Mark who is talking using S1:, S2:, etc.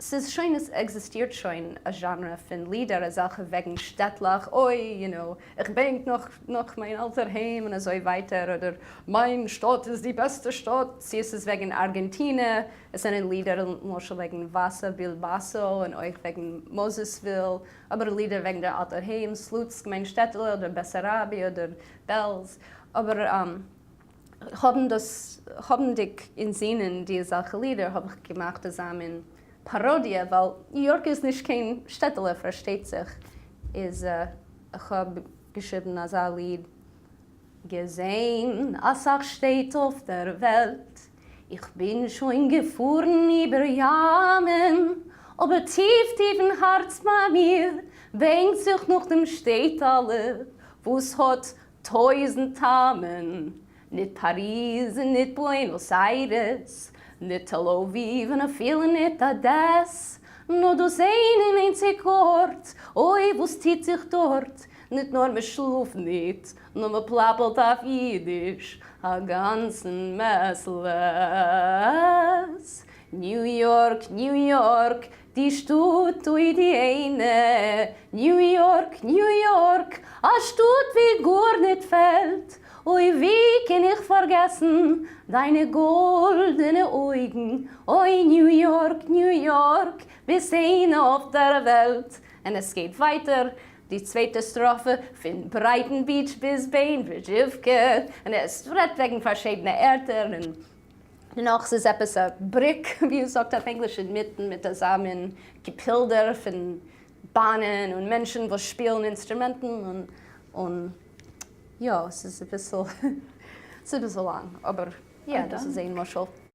S1: ס'איז שוין, עס עקזיסטירט שוין א genre פון לידער אזעלכע וועגן שטעטלעך, אוי, you know, איך בענק נאך נאך מיין אלטער היים און אזוי ווייטער, אדער מיין שטאט איז די בעסטע שטאט, צו עס איז וועגן ארגענטינע, עס זענען לידער למשל וועגן וואסא בילבאסא און אויך וועגן מאזעסוויל, אבער לידער וועגן דער אלטער היים, סלוצק, מיין שטעטעלע, אדער בעסאראביע אדער בעלז, אבער האבן דאס, האבנדיג אינזינען די אזעלכע לידער האב איך געמאכט אזא מין פאראדיע, ווייל ניו יארק איז נישט קיין שטעטעלע פארשטייט זיך, איז איך האב געשריבן אזא ליד. געזען אסאך שטעט אויף דער וועלט, איך בין שוין געפארן איבער ימ'ען, אבער טיף טיף אין הארץ ביי מיר בענקט זיך נאך דעם שטעטעלע וואס האט טויזנט טעמען, ניט פאריז און ניט בוענאס איירעס, ניט תל אביב און אפילו ניט אדעס, נאר דאס איין און איינציג ארט, אוי וואס טוט זיך דארט, ניט נאר מען שלאפט ניט, נאר מען פלאפלט אויף אידיש א גאנצן מעת לעת. ניו יארק, ניו יארק, די שטאט אוי די איינע, ניו יארק, ניו יארק, א שטאט ווי גארניט פעלט, אוי ווי קען איך פארגעסן דיינע גאלדענע אויגן, אוי ניו יארק, ניו יארק, ביסט איינע אויף דער וועלט. און עס גייט ווייטער די צווייטע סטראפע, פון ברייטאן ביטש ביז בעינברידזשיווקע, און עס רעדט וועגן פארשידענע ערטער און דערנאך ס'איז עפעס א בריק ווי מ'זאגט אויף ענגליש אינמיטן מיט אזא מין געפילדער פון באנען און מענטשן וואס שפילן אינסטרומענטן און און יא ס'איז אביסל ס'איז אביסל לאנג אבער יא דאס איז איין משל.